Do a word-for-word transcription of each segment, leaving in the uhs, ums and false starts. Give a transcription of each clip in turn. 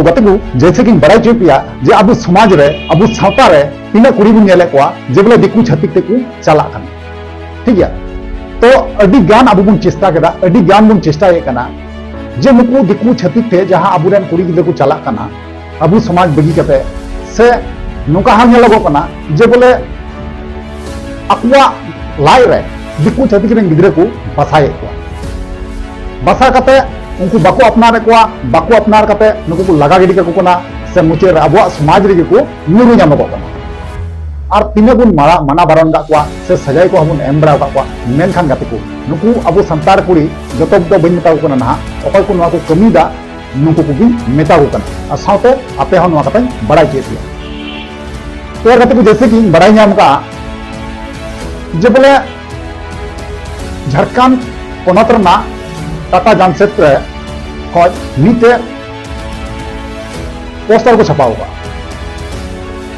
ᱜᱟᱛᱮ ᱠᱚ, ᱡᱮᱭᱥᱮ ᱠᱤᱧ ᱵᱟᱲᱟᱭ ᱦᱚᱪᱚᱭᱮᱫ ᱯᱮᱭᱟ ᱡᱮ ᱟᱵᱚ ᱥᱚᱢᱟᱡᱽ ᱨᱮ, ᱟᱵᱚ ᱥᱟᱶᱛᱟ ᱨᱮ ᱛᱤᱱᱟᱹᱜ ᱠᱩᱲᱤ ᱵᱚᱱ ᱧᱮᱞᱮᱫ ᱠᱚᱣᱟ ᱡᱮ ᱵᱚᱞᱮ ᱫᱤᱠᱩ ᱪᱷᱟᱹᱛᱤᱠ ᱛᱮᱠᱚ ᱪᱟᱞᱟᱜ ᱠᱟᱱᱟ᱾ ᱴᱷᱤᱠ ᱜᱮᱭᱟ? ᱛᱚ ᱟᱹᱰᱤ ᱜᱟᱱ ᱟᱵᱚ ᱵᱚᱱ ᱪᱮᱥᱴᱟ ᱠᱮᱫᱟ, ᱟᱹᱰᱤ ᱜᱟᱱ ᱵᱚᱱ ᱪᱮᱥᱴᱟᱭᱮᱫ ᱠᱟᱱᱟ ᱡᱮ ᱱᱩᱠᱩ ᱫᱤᱠᱩ ᱪᱷᱟᱹᱛᱤᱠ ᱛᱮ ᱡᱟᱦᱟᱸ ᱟᱵᱚᱨᱮᱱ ᱠᱩᱲᱤ ᱜᱤᱫᱽᱨᱟᱹ ᱠᱚ ᱪᱟᱞᱟᱜ ᱠᱟᱱᱟ ᱟᱵᱚ ᱥᱚᱢᱟᱡᱽ ᱵᱟᱹᱜᱤ ᱠᱟᱛᱮ, ᱥᱮ ᱱᱚᱝᱠᱟ ᱦᱚᱸ ᱧᱮᱞᱚᱜᱚᱜ ᱠᱟᱱᱟ ᱡᱮ ᱵᱚᱞᱮ ᱟᱠᱚᱣᱟᱜ ᱞᱟᱡ ᱨᱮ ᱫᱤᱠᱩ ᱪᱷᱟᱹᱛᱤᱠ ᱨᱮᱱ ᱜᱤᱫᱽᱨᱟᱹ ᱠᱚ ᱵᱟᱥᱟᱭᱮᱫ ᱠᱚᱣᱟ᱾ ᱵᱟᱥᱟ ᱠᱟᱛᱮ ᱩᱱᱠᱩ ᱵᱟᱠᱚ ᱟᱯᱱᱟᱨᱮᱫ ᱠᱚᱣᱟ, ᱵᱟᱠᱚ ᱟᱯᱱᱟᱨ ᱠᱟᱛᱮ ᱱᱩᱠᱩ ᱠᱚ ᱞᱟᱜᱟ ᱜᱤᱰᱤ ᱠᱟᱠᱚ ᱠᱟᱱᱟ, ᱥᱮ ᱢᱩᱪᱟᱹᱫ ᱨᱮ ᱟᱵᱚᱣᱟᱜ ᱥᱚᱢᱟᱡᱽ ᱨᱮᱜᱮ ᱠᱚ ᱧᱩᱨᱩ ᱧᱟᱢᱚᱜᱚᱜ ᱠᱟᱱᱟ᱾ ᱟᱨ ᱛᱤᱱᱟᱹᱜ ᱵᱚᱱ ᱢᱟᱲᱟ-, ᱢᱟᱱᱟ ᱵᱟᱨᱚᱱ ᱠᱟᱜ ᱠᱚᱣᱟ ᱥᱮ ᱥᱟᱡᱟᱭ ᱠᱚᱦᱚᱸ ᱵᱚᱱ ᱮᱢ ᱵᱟᱲᱟ ᱟᱠᱟᱫ ᱠᱚᱣᱟ, ᱢᱮᱱᱠᱷᱟᱱ ᱜᱟᱛᱮ ᱠᱚ, ᱱᱩᱠᱩ ᱟᱵᱚ ᱥᱟᱱᱛᱟᱲ ᱠᱩᱲᱤ, ᱡᱚᱛᱚ ᱫᱚ ᱵᱟᱹᱧ ᱢᱮᱛᱟ ᱠᱚ ᱠᱟᱱᱟ ᱱᱟᱦᱟᱜ, ᱚᱠᱚᱭ ᱠᱚ ᱱᱚᱣᱟ ᱠᱚ ᱠᱟᱹᱢᱤᱭᱮᱫᱟ, ᱱᱩᱠᱩ ᱠᱚᱜᱮᱧ ᱢᱮᱛᱟ ᱠᱚ ᱠᱟᱱᱟ᱾ ᱟᱨ ᱥᱟᱶᱛᱮ ᱟᱯᱮ ᱦᱚᱸ ᱱᱚᱣᱟ ᱠᱟᱛᱷᱟᱧ ᱵᱟᱲᱟᱭ ᱦᱚᱪᱚᱭᱮᱫ ᱯᱮᱭᱟ᱾ ᱛᱚ ᱜᱟᱛᱮ ᱠᱚ, ᱡᱮᱭᱥᱮ ᱠᱤᱧ ᱵᱟᱲᱟᱭ ᱧᱟᱢ ᱠᱟᱜᱼᱟ ᱡᱮ ᱵᱚᱞᱮ ᱡᱷᱟᱲᱠᱷᱚᱸᱰ ᱯᱚᱱᱚᱛ ᱨᱮᱱᱟᱜ ᱴᱟᱴᱟ ᱡᱟᱢᱥᱮᱫᱽᱯᱩᱨ ᱠᱷᱚᱡ ᱢᱤᱫᱴᱮᱡ ᱯᱳᱥᱴᱟᱨ ᱠᱚ ᱪᱷᱟᱯᱟᱣ ᱟᱠᱟᱫᱼᱟ᱾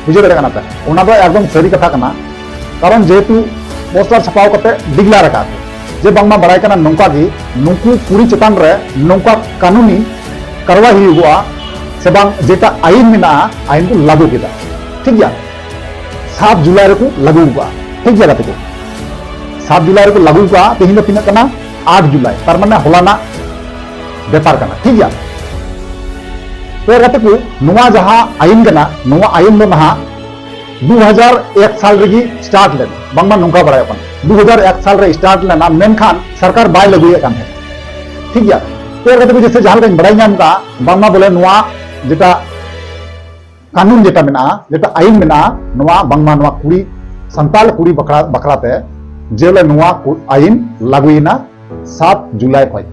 ᱵᱩᱡᱷᱟᱹᱣ ᱫᱟᱲᱮᱭᱟᱜ ᱠᱟᱱᱟ ᱯᱮ, ᱚᱱᱟ ᱫᱚ ᱮᱠᱫᱚᱢ ᱥᱟᱹᱨᱤ ᱠᱟᱛᱷᱟ ᱠᱟᱱᱟ᱾ ᱠᱟᱨᱚᱱ ᱡᱮᱦᱮᱛᱩ ᱯᱳᱥᱴᱟᱨ ᱪᱷᱟᱯᱟᱣ ᱠᱟᱛᱮ declare ᱟᱠᱟᱫ ᱠᱚ ᱡᱮ ᱵᱟᱝᱢᱟ ᱵᱟᱲᱟᱭ ᱠᱟᱱᱟ ᱱᱚᱝᱠᱟ ᱜᱮ ᱱᱩᱠᱩ ᱠᱩᱲᱤ ᱪᱮᱛᱟᱱ ᱨᱮ ᱱᱚᱝᱠᱟ ᱠᱟᱹᱱᱩᱱᱤ ᱠᱟᱨᱣᱟᱭ ᱦᱩᱭᱩᱜᱚᱜᱼᱟ, ᱥᱮ ᱵᱟᱝ, ᱡᱮᱴᱟ ᱟᱭᱤᱱ ᱢᱮᱱᱟᱜᱼᱟ, ᱟᱭᱤᱱ ᱠᱚ ᱞᱟᱹᱜᱩ ᱠᱮᱫᱟ᱾ ᱴᱷᱤᱠ ᱜᱮᱭᱟ, ᱥᱟᱛ ᱡᱩᱞᱟᱭ ᱨᱮᱠᱚ ᱞᱟᱹᱜᱩ ᱠᱟᱜᱼᱟ᱾ ᱴᱷᱤᱠ ᱜᱮᱭᱟ ᱜᱟᱛᱮ ᱠᱚ, ᱥᱟᱛ ᱡᱩᱞᱟᱭ ᱨᱮᱠᱚ ᱞᱟᱹᱜᱩ ᱠᱟᱜᱼᱟ᱾ ᱛᱮᱦᱮᱧ ᱫᱚ ᱛᱤᱱᱟᱹᱜ ᱠᱟᱱᱟ? ᱟᱴ ᱡᱩᱞᱟᱭ, ᱛᱟᱨ ᱢᱟᱱᱮ ᱦᱚᱞᱟᱱᱟᱜ ᱵᱮᱯᱟᱨ ᱠᱟᱱᱟ᱾ ᱴᱷᱤᱠ ᱜᱮᱭᱟ, ᱛᱚ ᱜᱟᱛᱮ ᱠᱚ, ᱱᱚᱣᱟ ᱡᱟᱦᱟᱸ ᱟᱭᱤᱱ ᱠᱟᱱᱟ, ᱱᱚᱣᱟ ᱟᱭᱤᱱ ᱫᱚ ᱱᱟᱦᱟᱜ ᱫᱩ ᱦᱟᱡᱟᱨ ᱮᱠ ᱥᱟᱞ ᱨᱮᱜᱮ start ᱞᱮᱱᱟ, ᱵᱟᱝᱢᱟ ᱱᱚᱝᱠᱟ ᱵᱟᱲᱟᱭᱚᱜ ᱠᱟᱱᱟ ᱫᱩ ᱦᱟᱡᱟᱨ ᱮᱠ ᱥᱟᱞ ᱨᱮ start ᱞᱮᱱᱟ, ᱢᱮᱱᱠᱷᱟᱱ ᱥᱚᱨᱠᱟᱨ ᱵᱟᱭ ᱞᱟᱹᱜᱩᱭᱮᱫ ᱠᱟᱱ ᱛᱟᱦᱮᱸᱱᱟ᱾ ᱴᱷᱤᱠ ᱜᱮᱭᱟ, ᱛᱚ ᱜᱟᱛᱮ ᱠᱚ, ᱡᱮᱥᱮ ᱡᱟᱦᱟᱸ ᱞᱮᱠᱟᱧ ᱵᱟᱲᱟᱭ ᱧᱟᱢ ᱠᱟᱜᱼᱟ, ᱵᱟᱝᱢᱟ ᱵᱚᱞᱮ ᱱᱚᱣᱟ ᱡᱮᱴᱟ ᱠᱟᱹᱱᱩᱱ ᱡᱮᱴᱟ ᱢᱮᱱᱟᱜᱼᱟ, ᱡᱮᱴᱟ ᱟᱭᱤᱱ ᱢᱮᱱᱟᱜᱼᱟ, ᱱᱚᱣᱟ ᱵᱟᱝᱢᱟ ᱱᱚᱣᱟ ᱠᱩᱲᱤ, ᱥᱟᱱᱛᱟᱲ ᱠᱩᱲᱤ ᱵᱟᱠᱷᱨᱟ, ᱵᱟᱠᱷᱨᱟᱛᱮ ᱡᱮ ᱵᱚᱞᱮ ᱱᱚᱣᱟ ᱠᱩ-, ᱟᱭᱤᱱ ᱞᱟᱹᱜᱩᱭᱮᱱᱟ ᱥᱟᱛ ᱡᱩᱞᱟᱭ ᱠᱷᱚᱱ,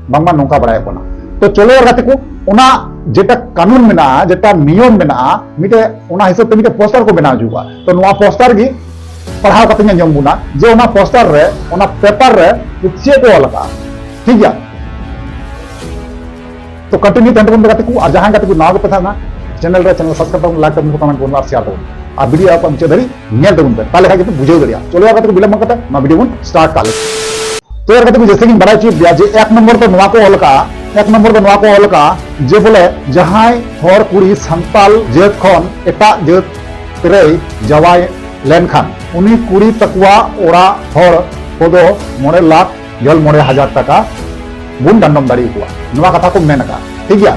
ᱵᱟᱝᱢᱟ ᱱᱚᱝᱠᱟ ᱵᱟᱲᱟᱭᱚᱜ ᱠᱟᱱᱟ᱾ ᱛᱚ ᱪᱚᱞᱚ ᱜᱟᱛᱮ ᱠᱚ, ᱚᱱᱟ ᱡᱮᱴᱟ ᱠᱟᱹᱱᱩᱱ ᱢᱮᱱᱟᱜᱼᱟ, ᱡᱮᱴᱟ ᱱᱤᱭᱚᱢ ᱢᱮᱱᱟᱜᱼᱟ, ᱢᱤᱫᱴᱮᱡ ᱚᱱᱟ ᱦᱤᱥᱟᱹᱵ ᱛᱮ ᱢᱤᱫᱴᱮᱡ ᱯᱳᱥᱴᱟᱨ ᱠᱚ ᱵᱮᱱᱟᱣ ᱦᱚᱪᱚ ᱠᱟᱜᱼᱟ᱾ ᱛᱚ ᱱᱚᱣᱟ ᱯᱳᱥᱴᱟᱨ ᱜᱮ ᱯᱟᱲᱦᱟᱣ ᱠᱟᱛᱮ ᱧᱮᱞ ᱡᱚᱝ ᱵᱚᱱᱟ ᱡᱮ ᱚᱱᱟ ᱯᱳᱥᱴᱟᱨ ᱨᱮ, ᱚᱱᱟ ᱯᱮᱯᱟᱨ ᱨᱮ ᱪᱮᱫ ᱠᱚ ᱚᱞ ᱟᱠᱟᱜᱼᱟ᱾ ᱴᱷᱤᱠ ᱜᱮᱭᱟ, ᱛᱚ continue ᱛᱟᱦᱮᱱ ᱛᱟᱵᱚᱱ ᱯᱮ ᱜᱟᱛᱮ ᱠᱚ, ᱟᱨ ᱡᱟᱦᱟᱸ ᱜᱟᱛᱮ ᱠᱚ ᱱᱟᱣᱟ ᱜᱮᱯᱮ ᱛᱟᱦᱮᱱᱟ, channel ᱨᱮ channel subscribe ᱛᱟᱵᱚᱱ, like ᱛᱟᱵᱚᱱ, comment ᱛᱟᱵᱚᱱ ᱟᱨ share ᱛᱟᱵᱚᱱ, ᱟᱨ video ᱟᱯᱮ ᱢᱩᱪᱟᱹᱫ ᱫᱷᱟᱹᱵᱤᱡ ᱧᱮᱞ ᱛᱟᱵᱚᱱ ᱯᱮ, ᱛᱟᱦᱞᱮ ᱠᱷᱟᱡ ᱜᱮᱯᱮ ᱵᱩᱡᱷᱟᱹᱣ ᱫᱟᱲᱮᱭᱟᱜᱼᱟ᱾ ᱪᱚᱞᱚ ᱜᱟᱛᱮ ᱠᱚ, ᱵᱤᱞᱚᱢ ᱵᱟᱝ ᱠᱟᱛᱮ ᱱᱚᱣᱟ video ᱵᱚᱱ start ᱠᱟᱜ ᱞᱮᱜᱮ᱾ ᱛᱚ ᱜᱟᱛᱮ ᱠᱚ, ᱡᱮᱭᱥᱮ ᱠᱤᱧ ᱵᱟᱲᱟᱭ ᱦᱚᱪᱚᱭᱮᱫ ᱯᱮᱭᱟ ᱡᱮ ᱮᱠ ᱱᱚᱢᱵᱚᱨ ᱫᱚ ᱱᱚᱣᱟ ᱠᱚ ᱚᱞ ᱟᱠᱟᱜᱼᱟ, ᱮᱠ ᱱᱚᱢᱵᱚᱨ ᱫᱚ ᱱᱚᱣᱟ ᱠᱚ ᱚᱞ ᱟᱠᱟᱫᱼᱟ ᱡᱮ ᱵᱚᱞᱮ ᱡᱟᱦᱟᱸᱭ ᱦᱚᱲ ᱠᱩᱲᱤ ᱥᱟᱱᱛᱟᱞ ᱡᱟᱹᱛ ᱠᱷᱚᱱ ᱮᱴᱟᱜ ᱡᱟᱹᱛ ᱨᱮᱭ ᱡᱟᱶᱟᱭ ᱞᱮᱱᱠᱷᱟᱱ ᱩᱱᱤ ᱠᱩᱲᱤ ᱛᱟᱠᱚᱣᱟᱜ ᱚᱲᱟᱜ ᱦᱚᱲ ᱠᱚᱫᱚ ᱢᱚᱬᱮ ᱞᱟᱠᱷ ᱜᱮᱞ ᱢᱚᱬᱮ ᱦᱟᱡᱟᱨ ᱴᱟᱠᱟ ᱵᱚᱱ ᱰᱟᱸᱰᱚᱢ ᱫᱟᱲᱮ ᱟᱠᱚᱣᱟ᱾ ᱱᱚᱣᱟ ᱠᱟᱛᱷᱟ ᱠᱚ ᱢᱮᱱ ᱟᱠᱟᱫᱼᱟ, ᱴᱷᱤᱠ ᱜᱮᱭᱟ᱾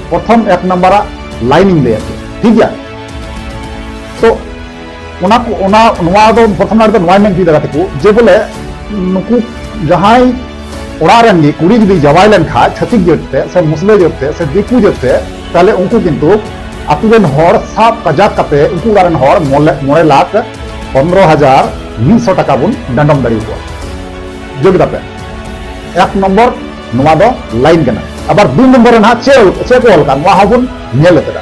ᱯᱨᱚᱛᱷᱚᱢ ᱮᱠ ᱱᱟᱢᱵᱟᱨᱟᱜ line ᱤᱧ ᱞᱟᱹᱭ ᱟᱯᱮᱭᱟ, ᱴᱷᱤᱠ ᱜᱮᱭᱟ᱾ ᱛᱚ ᱚᱱᱟ ᱠᱚ, ᱚᱱᱟ, ᱱᱚᱣᱟ ᱫᱚ ᱯᱨᱚᱛᱷᱚᱢ line ᱫᱚ ᱱᱚᱣᱟᱭ ᱢᱮᱱ ᱦᱚᱪᱚᱭᱮᱫᱟ ᱜᱟᱛᱮ ᱠᱚ, ᱡᱮ ᱵᱚᱞᱮ ᱱᱩᱠᱩ ᱡᱟᱦᱟᱸᱭ ᱚᱲᱟᱜ ᱨᱮᱱ ᱜᱮ ᱠᱩᱲᱤ ᱡᱩᱫᱤ ᱡᱟᱶᱟᱭ ᱞᱮᱱᱠᱷᱟᱱ ᱪᱷᱟᱹᱛᱤᱠ ᱡᱟᱹᱛ ᱛᱮ ᱥᱮ ᱢᱩᱥᱞᱟᱹ ᱡᱟᱹᱛ ᱛᱮ ᱥᱮ ᱫᱤᱠᱩ ᱡᱟᱹᱛ ᱛᱮ, ᱛᱟᱦᱞᱮ ᱩᱱᱠᱩ ᱠᱤᱱᱛᱩ ᱟᱛᱳ ᱨᱮᱱ ᱦᱚᱲ ᱥᱟᱵ ᱠᱟᱡᱟᱠ ᱠᱟᱛᱮ ᱩᱱᱠᱩ ᱚᱲᱟᱜ ᱨᱮᱱ ᱦᱚᱲ ᱢᱚᱬᱮ, ᱢᱚᱬᱮ ᱞᱟᱠᱷ ᱯᱚᱱᱨᱚ ᱦᱟᱡᱟᱨ ᱢᱤᱫ ᱥᱚ ᱴᱟᱠᱟ ᱵᱚᱱ ᱰᱟᱸᱰᱚᱢ ᱫᱟᱲᱮ ᱟᱠᱚᱣᱟ᱾ ᱵᱩᱡᱷᱟᱹᱣ ᱠᱮᱫᱟ ᱯᱮ? ᱮᱠ ᱱᱚᱢᱵᱚᱨ ᱱᱚᱣᱟ ᱫᱚ line ᱠᱟᱱᱟ᱾ ᱟᱵᱟᱨ ᱫᱩᱭ ᱱᱚᱢᱵᱚᱨ ᱨᱮ ᱱᱟᱦᱟᱜ ᱪᱮᱫ ᱚᱞ, ᱪᱮᱫ ᱠᱚ ᱚᱞ ᱠᱟᱜᱼᱟ, ᱱᱚᱣᱟ ᱦᱚᱸᱵᱚᱱ ᱧᱮᱞ ᱩᱛᱟᱹᱨᱟ᱾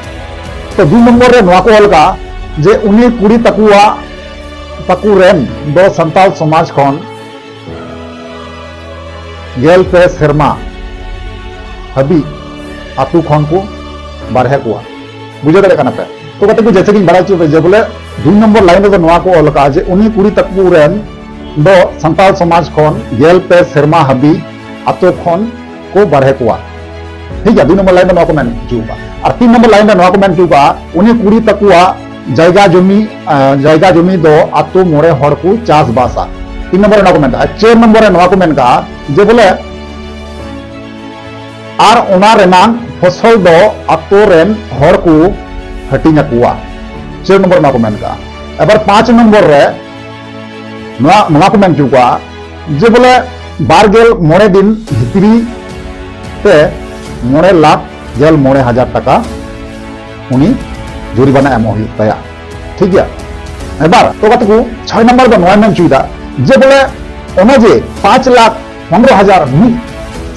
ᱛᱚ ᱫᱩᱭ ᱱᱚᱢᱵᱚᱨ ᱨᱮ ᱱᱚᱣᱟ ᱠᱚ ᱚᱞ ᱠᱟᱜᱼᱟ ᱡᱮ ᱩᱱᱤ ᱠᱩᱲᱤ ᱛᱟᱠᱚᱣᱟᱜ, ᱛᱟᱠᱚ ᱨᱮᱱ ᱫᱚ ᱥᱟᱱᱛᱟᱲ ᱥᱚᱢᱟᱡᱽ ᱠᱷᱚᱱ ᱜᱮᱞ ᱯᱮ ᱥᱮᱨᱢᱟ ᱦᱟᱹᱵᱤᱡ ᱟᱛᱳ ᱠᱷᱚᱱ ᱠᱚ ᱵᱟᱨᱦᱮ ᱠᱚᱣᱟ᱾ ᱵᱩᱡᱷᱟᱹᱣ ᱫᱟᱲᱮᱭᱟᱜ ᱠᱟᱱᱟ ᱯᱮ? ᱛᱚ ᱜᱟᱛᱮ ᱠᱚ, ᱡᱮᱭᱥᱮ ᱠᱤᱧ ᱵᱟᱲᱟᱭ ᱦᱚᱪᱚ ᱯᱮ ᱡᱮ ᱵᱚᱞᱮ ᱫᱩᱭ ᱱᱚᱢᱵᱚᱨ line ᱨᱮᱫᱚ ᱱᱚᱣᱟ ᱠᱚ ᱚᱞ ᱟᱠᱟᱫᱼᱟ ᱡᱮ ᱩᱱᱤ ᱠᱩᱲᱤ ᱛᱟᱠᱚ ᱨᱮᱱ ᱫᱚ ᱥᱟᱱᱛᱟᱲ ᱥᱚᱢᱟᱡᱽ ᱠᱷᱚᱱ ᱜᱮᱞ ᱯᱮ ᱥᱮᱨᱢᱟ ᱦᱟᱹᱵᱤᱡ ᱟᱛᱳ ᱠᱷᱚᱱ ᱠᱚ ᱵᱟᱨᱦᱮ ᱠᱚᱣᱟ᱾ ᱴᱷᱤᱠ ᱜᱮᱭᱟ, ᱫᱩᱭ ᱱᱚᱢᱵᱚᱨ line ᱫᱚ ᱱᱚᱣᱟ ᱠᱚ ᱢᱮᱱ ᱦᱚᱪᱚ ᱟᱠᱟᱫᱼᱟ᱾ ᱟᱨ ᱛᱤᱱ ᱱᱚᱢᱵᱚᱨ line ᱨᱮ ᱱᱚᱣᱟ ᱠᱚ ᱢᱮᱱ ᱦᱚᱪᱚ ᱟᱠᱟᱫᱼᱟ, ᱩᱱᱤ ᱠᱩᱲᱤ ᱛᱟᱠᱚᱣᱟᱜ ᱡᱟᱭᱜᱟ ᱡᱚᱢᱤ, ᱟᱸ, ᱡᱟᱭᱜᱟ ᱡᱚᱢᱤ ᱫᱚ ᱟᱛᱳ ᱢᱚᱬᱮ ᱦᱚᱲ ᱠᱚ ᱪᱟᱥᱵᱟᱥᱟ᱾ ᱛᱤᱱ ᱱᱚᱢᱵᱚᱨ ᱨᱮ ᱱᱚᱣᱟ ᱠᱚ ᱢᱮᱱ ᱠᱟᱜᱼᱟ᱾ ᱪᱟᱨ ᱱᱚᱢᱵᱚᱨ ᱨᱮ ᱱᱚᱣᱟ ᱠᱚ ᱢᱮᱱ ᱠᱟᱜᱼᱟ ᱡᱮ ᱵᱚᱞᱮ ᱟᱨ ᱚᱱᱟ ᱨᱮᱱᱟᱝ ᱯᱷᱚᱥᱚᱞ ᱫᱚ ᱟᱛᱳ ᱨᱮᱱ ᱦᱚᱲ ᱠᱚ ᱦᱟᱹᱴᱤᱧ ᱟᱠᱚᱣᱟ᱾ ᱪᱟᱨ ᱱᱚᱢᱵᱚᱨ ᱨᱮ ᱱᱚᱣᱟ ᱠᱚ ᱢᱮᱱ ᱠᱟᱜᱼᱟ᱾ ᱟᱵᱟᱨ ᱯᱟᱸᱪ ᱱᱚᱢᱵᱚᱨ ᱨᱮ ᱱᱚᱣᱟ, ᱱᱚᱣᱟ ᱠᱚ ᱢᱮᱱ ᱦᱚᱪᱚ ᱠᱚᱣᱟ ᱡᱮ ᱵᱚᱞᱮ ᱵᱟᱨ ᱜᱮᱞ ᱢᱚᱬᱮ ᱫᱤᱱ ᱵᱷᱤᱛᱨᱤ ᱛᱮ ᱢᱚᱬᱮ ᱞᱟᱠᱷ ᱜᱮᱞ ᱢᱚᱬᱮ ᱦᱟᱡᱟᱨ ᱴᱟᱠᱟ ᱩᱱᱤ ᱡᱩᱨᱤᱢᱟᱱᱟ ᱮᱢᱚᱜ ᱦᱩᱭᱩᱜ ᱛᱟᱭᱟ᱾ ᱴᱷᱤᱠ ᱜᱮᱭᱟ? ᱮᱵᱟᱨ ᱛᱚ ᱜᱟᱛᱮ ᱠᱚ, ᱪᱷᱚᱭ ᱱᱚᱢᱵᱚᱨ ᱫᱚ ᱱᱚᱣᱟᱭ ᱢᱮᱱ ᱦᱚᱪᱚᱭᱮᱫᱟ ᱡᱮ ᱵᱚᱞᱮ ᱚᱱᱮ ᱡᱮ ᱯᱟᱸᱪ ᱞᱟᱠᱷ ᱯᱚᱱᱨᱚ ᱦᱟᱡᱟᱨ ᱢᱤᱫ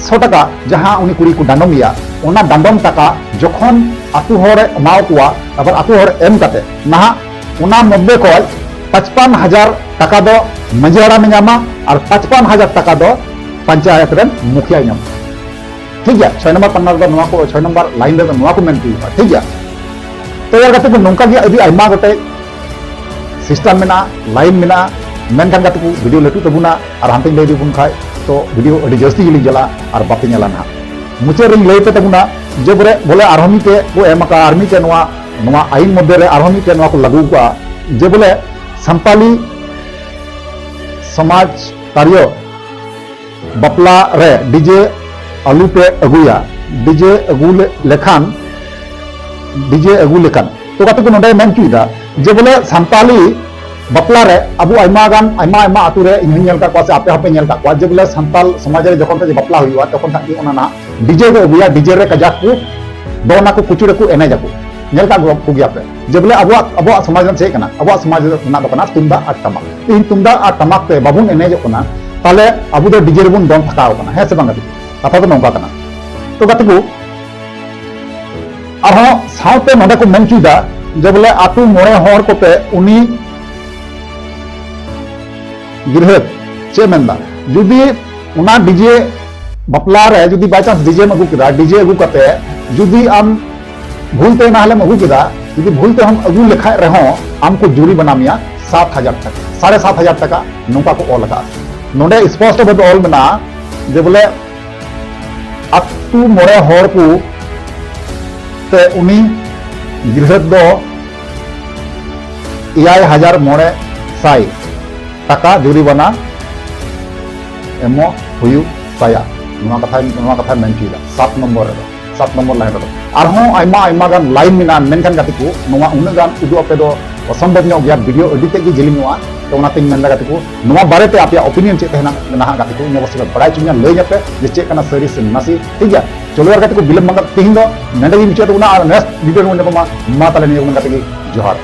ᱥᱚ ᱴᱟᱠᱟ ᱡᱟᱦᱟᱸ ᱩᱱᱤ ᱠᱩᱲᱤ ᱠᱚ ᱰᱟᱸᱰᱚᱢ ᱮᱭᱟ, ᱚᱱᱟ ᱰᱟᱸᱰᱚᱢ ᱴᱟᱠᱟ ᱡᱚᱠᱷᱚᱱ ᱟᱛᱳ ᱦᱚᱲᱮ ᱮᱢᱟᱣ ᱠᱚᱣᱟ, ᱟᱵᱟᱨ ᱟᱛᱳ ᱦᱚᱲ ᱮᱢ ᱠᱟᱛᱮ ᱱᱟᱦᱟᱜ ᱚᱱᱟ ᱢᱚᱫᱽᱫᱷᱮ ᱠᱷᱚᱱ ᱯᱟᱸᱪᱯᱟᱱ ᱦᱟᱡᱟᱨ ᱴᱟᱠᱟ ᱫᱚ ᱢᱟᱹᱡᱷᱤ ᱦᱟᱲᱟᱢᱮ ᱧᱟᱢᱟ ᱟᱨ ᱯᱟᱸᱪᱯᱟᱱ ᱦᱟᱡᱟᱨ ᱴᱟᱠᱟ ᱫᱚ ᱯᱚᱧᱪᱟᱭᱮᱛ ᱨᱮᱱ ᱢᱩᱠᱷᱤᱭᱟᱭ ᱧᱟᱢᱟ᱾ ᱴᱷᱤᱠ ᱜᱮᱭᱟ, ᱪᱷᱚᱭ ᱱᱚᱢᱵᱚᱨ ᱯᱟᱱᱱᱟ ᱨᱮᱫᱚ ᱱᱚᱣᱟ ᱠᱚ, ᱪᱷᱚᱭ ᱱᱚᱢᱵᱚᱨ line ᱨᱮᱫᱚ ᱱᱚᱣᱟ ᱠᱚ ᱢᱮᱱ ᱦᱚᱪᱚᱭᱮᱫᱟ, ᱴᱷᱤᱠ ᱜᱮᱭᱟ᱾ ᱛᱚ ᱭᱟᱨ ᱜᱟᱛᱮ ᱠᱚ, ᱱᱚᱝᱠᱟ ᱜᱮ ᱟᱹᱰᱤ ᱟᱭᱢᱟ ᱜᱚᱴᱮᱡ system ᱢᱮᱱᱟᱜᱼᱟ, line ᱢᱮᱱᱟᱜᱼᱟ, ᱢᱮᱱᱠᱷᱟᱱ ᱜᱟᱛᱮ ᱠᱚ, video ᱞᱟᱹᱴᱩᱜ ᱛᱟᱵᱚᱱᱟ ᱟᱨ ᱦᱟᱱᱛᱮᱧ ᱞᱟᱹᱭ ᱤᱫᱤ ᱵᱚᱱ ᱠᱷᱟᱡ ᱛᱚ ᱵᱷᱤᱰᱤᱭᱳ ᱟᱹᱰᱤ ᱡᱟᱹᱥᱛᱤ ᱜᱮᱞᱤᱧ ᱪᱟᱞᱟᱜᱼᱟ ᱟᱨ ᱵᱟᱯᱮ ᱧᱮᱞᱟ ᱱᱟᱦᱟᱜ᱾ ᱢᱩᱪᱟᱹᱫ ᱨᱤᱧ ᱞᱟᱹᱭ ᱯᱮ ᱛᱟᱵᱚᱱᱟ ᱡᱮ ᱵᱚᱞᱮ, ᱵᱚᱞᱮ ᱟᱨᱦᱚᱸ ᱢᱤᱫᱴᱮᱡ ᱠᱚ ᱮᱢ ᱟᱠᱟᱫᱼᱟ, ᱟᱨ ᱢᱤᱫᱴᱮᱡ ᱱᱚᱣᱟ, ᱱᱚᱣᱟ ᱟᱭᱤᱱ ᱢᱚᱫᱽᱫᱷᱮ ᱨᱮ ᱟᱨᱦᱚᱸ ᱢᱤᱫᱴᱮᱡ ᱱᱚᱣᱟ ᱠᱚ ᱞᱟᱹᱜᱩ ᱟᱠᱟᱫᱼᱟ ᱡᱮ ᱵᱚᱞᱮ ᱥᱟᱱᱛᱟᱞᱤ ᱥᱚᱢᱟᱡᱽ ᱛᱟᱨᱤᱭᱚ ᱵᱟᱯᱞᱟ ᱨᱮ ᱰᱤᱡᱮ ᱟᱞᱩ ᱯᱮ ᱟᱹᱜᱩᱭᱟ, ᱰᱤᱡᱮ ᱟᱹᱜᱩ ᱞᱮ-, ᱞᱮᱠᱷᱟᱱ, ᱰᱤᱡᱮ ᱟᱹᱜᱩ ᱞᱮᱠᱷᱟᱱ᱾ ᱛᱚ ᱜᱟᱛᱮ ᱠᱚ, ᱱᱚᱰᱮ ᱢᱮᱱ ᱦᱚᱪᱚᱭᱮᱫᱟ ᱡᱮ ᱵᱚᱞᱮ ᱥᱟᱱᱛᱟᱞᱤ ᱵᱟᱯᱞᱟ ᱨᱮ ᱟᱵᱚ ᱟᱭᱢᱟ ᱜᱟᱱ, ᱟᱭᱢᱟ, ᱟᱭᱢᱟ ᱟᱛᱳ ᱨᱮ ᱤᱧ ᱦᱚᱸᱧ ᱧᱮᱞ ᱟᱠᱟᱫ ᱠᱚᱣᱟ ᱥᱮ ᱟᱯᱮ ᱦᱚᱸᱯᱮ ᱧᱮᱞ ᱟᱠᱟᱫ ᱠᱚᱣᱟ ᱡᱮ ᱵᱚᱞᱮ ᱥᱟᱱᱛᱟᱞ ᱥᱚᱢᱟᱡᱽ ᱨᱮ ᱡᱚᱠᱷᱚᱱ ᱠᱷᱚᱱ ᱵᱟᱯᱞᱟ ᱦᱩᱭᱩᱜᱼᱟ, ᱛᱚᱠᱷᱚᱱ ᱠᱷᱚᱱ ᱜᱮ ᱚᱱᱟ ᱱᱟᱦᱟᱜ ᱰᱤᱡᱮ ᱠᱚ ᱟᱹᱜᱩᱭᱟ, ᱰᱤᱡᱮ ᱨᱮ ᱠᱟᱡᱟᱠ ᱠᱚ ᱫᱚᱱ ᱟᱠᱚ, ᱠᱩᱪᱩᱲ ᱟᱠᱚ, ᱮᱱᱮᱡ ᱟᱠᱚ᱾ ᱧᱮᱞ ᱟᱠᱟᱫ ᱠᱚ, ᱠᱚ ᱜᱮᱭᱟ ᱯᱮ ᱡᱮ ᱵᱚᱞᱮ ᱟᱵᱚᱣᱟᱜ, ᱟᱵᱚᱣᱟᱜ ᱥᱚᱢᱟᱡᱽ ᱨᱮ ᱪᱮᱫ ᱠᱟᱱᱟ, ᱟᱵᱚᱣᱟᱜ ᱥᱚᱢᱟᱡᱽ ᱨᱮᱱᱟᱜ ᱫᱚ ᱠᱟᱱᱟ ᱛᱩᱢᱫᱟᱜ ᱟᱨ ᱴᱟᱢᱟᱠ᱾ ᱛᱮᱦᱮᱧ ᱛᱩᱢᱫᱟᱜ ᱟᱨ ᱴᱟᱢᱟᱠ ᱛᱮ ᱵᱟᱵᱚᱱ ᱮᱱᱮᱡᱚᱜ ᱠᱟᱱᱟ, ᱛᱟᱦᱞᱮ ᱟᱵᱚ ᱫᱚ ᱰᱤᱡᱮ ᱨᱮᱵᱚᱱ ᱫᱚᱱ ᱛᱷᱟᱠᱟᱣ ᱟᱠᱟᱱᱟ, ᱦᱮᱸ ᱥᱮ ᱵᱟᱝ ᱜᱟᱛᱮ? ᱠᱟᱛᱷᱟ ᱫᱚ ᱱᱚᱝᱠᱟ ᱠᱟᱱᱟ᱾ ᱛᱚ ᱜᱟᱛᱮ ᱠᱚ, ᱟᱨᱦᱚᱸ ᱥᱟᱶᱛᱮ ᱱᱚᱰᱮ ᱠᱚ ᱢᱮᱱ ᱦᱚᱪᱚᱭᱮᱫᱟ ᱡᱮ ᱵᱚᱞᱮ ᱟᱛᱳ ᱢᱚᱬᱮ ᱦᱚᱲ ᱠᱚᱛᱮ ᱩᱱᱤ ᱜᱤᱨᱦᱟᱹᱛ ᱪᱮᱫ ᱢᱮᱱᱫᱟ, ᱡᱩᱫᱤ ᱚᱱᱟ ᱰᱤᱡᱮ ᱵᱟᱯᱞᱟ ᱨᱮ ᱡᱩᱫᱤ by chance ᱰᱤᱡᱮᱢ ᱟᱹᱜᱩ ᱠᱮᱫᱟ, ᱰᱤᱡᱮ ᱟᱹᱜᱩ ᱠᱟᱛᱮ ᱡᱩᱫᱤ ᱟᱢ ᱵᱷᱩᱞ ᱛᱮ ᱚᱱᱟ ᱦᱚᱞᱮᱢ ᱟᱹᱜᱩ ᱠᱮᱫᱟ, ᱡᱩᱫᱤ ᱵᱷᱩᱞ ᱛᱮᱦᱚᱸᱢ ᱟᱹᱜᱩ ᱞᱮᱠᱷᱟᱡ ᱨᱮᱦᱚᱸ ᱟᱢ ᱠᱚ ᱡᱩᱨᱤᱢᱟᱱᱟ ᱢᱮᱭᱟ ᱥᱟᱛ ᱦᱟᱡᱟᱨ ᱴᱟᱠᱟ, ᱥᱟᱲᱮ ᱥᱟᱛ ᱦᱟᱡᱟᱨ ᱴᱟᱠᱟ, ᱱᱚᱝᱠᱟ ᱠᱚ ᱚᱞ ᱟᱠᱟᱫᱼᱟ᱾ ᱱᱚᱰᱮ ᱥᱯᱚᱥᱴᱚ ᱵᱷᱟᱵᱮ ᱚᱞ ᱢᱮᱱᱟᱜᱼᱟ ᱡᱮ ᱵᱚᱞᱮ ᱟᱛᱳ ᱢᱚᱬᱮ ᱦᱚᱲ ᱠᱚ ᱛᱮ ᱩᱱᱤ ᱜᱤᱨᱦᱟᱹᱛ ᱫᱚ ᱮᱭᱟᱭ ᱦᱟᱡᱟᱨ ᱢᱚᱬᱮ ᱥᱟᱭ ᱴᱟᱠᱟ ᱡᱩᱨᱤᱢᱟᱱᱟ ᱮᱢᱚᱜ ᱦᱩᱭᱩᱜ ᱛᱟᱭᱟ᱾ ᱱᱚᱣᱟ ᱠᱟᱛᱷᱟᱭ, ᱱᱚᱣᱟ ᱠᱟᱛᱷᱟᱭ ᱢᱮᱱ ᱦᱚᱪᱚᱭᱮᱫᱟ ᱥᱟᱛ ᱱᱚᱢᱵᱚᱨ ᱨᱮᱫᱚ, ᱥᱟᱛ ᱱᱚᱢᱵᱚᱨ ᱞᱟᱭᱤᱱ ᱨᱮᱫᱚ᱾ ᱟᱨᱦᱚᱸ ᱟᱭᱢᱟ, ᱟᱭᱢᱟ ᱜᱟᱱ ᱞᱟᱭᱤᱱ ᱢᱮᱱᱟᱜᱼᱟ, ᱢᱮᱱᱠᱷᱟᱱ ᱜᱟᱛᱮ ᱠᱚ, ᱱᱚᱣᱟ ᱩᱱᱟᱹᱜ ᱜᱟᱱ ᱩᱫᱩᱜ ᱟᱯᱮ ᱫᱚ ᱚᱥᱚᱢᱵᱷᱚᱵ ᱧᱚᱜ ᱜᱮᱭᱟ, ᱵᱷᱤᱰᱤᱭᱳ ᱟᱹᱰᱤ ᱛᱮᱫ ᱜᱮ ᱡᱮᱞᱮᱧᱚᱜᱼᱟ᱾ ᱛᱚ ᱚᱱᱟᱛᱮᱧ ᱢᱮᱱᱫᱟ ᱜᱟᱛᱮ ᱠᱚ, ᱱᱚᱣᱟ ᱵᱟᱨᱮᱛᱮ ᱟᱯᱮᱭᱟᱜ ᱚᱯᱤᱱᱤᱭᱚᱱ ᱪᱮᱫ ᱛᱟᱦᱮᱱᱟ ᱱᱟᱦᱟᱜ ᱜᱟᱛᱮ ᱠᱚ, ᱤᱧ ᱚᱵᱚᱥᱥᱳᱭ ᱯᱮ ᱵᱟᱲᱟᱭ ᱦᱚᱪᱚᱧᱟ, ᱞᱟᱹᱭ ᱧᱟᱯᱮ ᱡᱮ ᱪᱮᱫ ᱠᱟᱱᱟ ᱥᱟᱹᱨᱤ ᱥᱮ ᱱᱟᱥᱮ, ᱴᱷᱤᱠ ᱜᱮᱭᱟ? ᱪᱚᱞᱚ ᱟᱨ ᱜᱟᱛᱮ ᱠᱚ, ᱵᱤᱞᱚᱢ ᱵᱟᱝ ᱠᱟᱛᱮ ᱛᱮᱦᱮᱧ ᱫᱚ ᱱᱚᱸᱰᱮ ᱜᱮᱧ ᱢᱩᱪᱟᱹᱫ ᱛᱟᱵᱚᱱᱟ, ᱟᱨ ᱱᱮᱠᱥᱴ ᱵᱷᱤᱰᱤᱭᱳ ᱨᱮᱵᱚᱱ ᱧᱟᱯᱟᱢᱟ᱾ ᱢᱟ ᱛᱟᱦᱞᱮ ᱱᱤᱭᱟᱹ ᱠᱚ ᱢᱮᱱ ᱠᱟᱛᱮ ᱜᱮ ᱡᱚᱦᱟᱨ᱾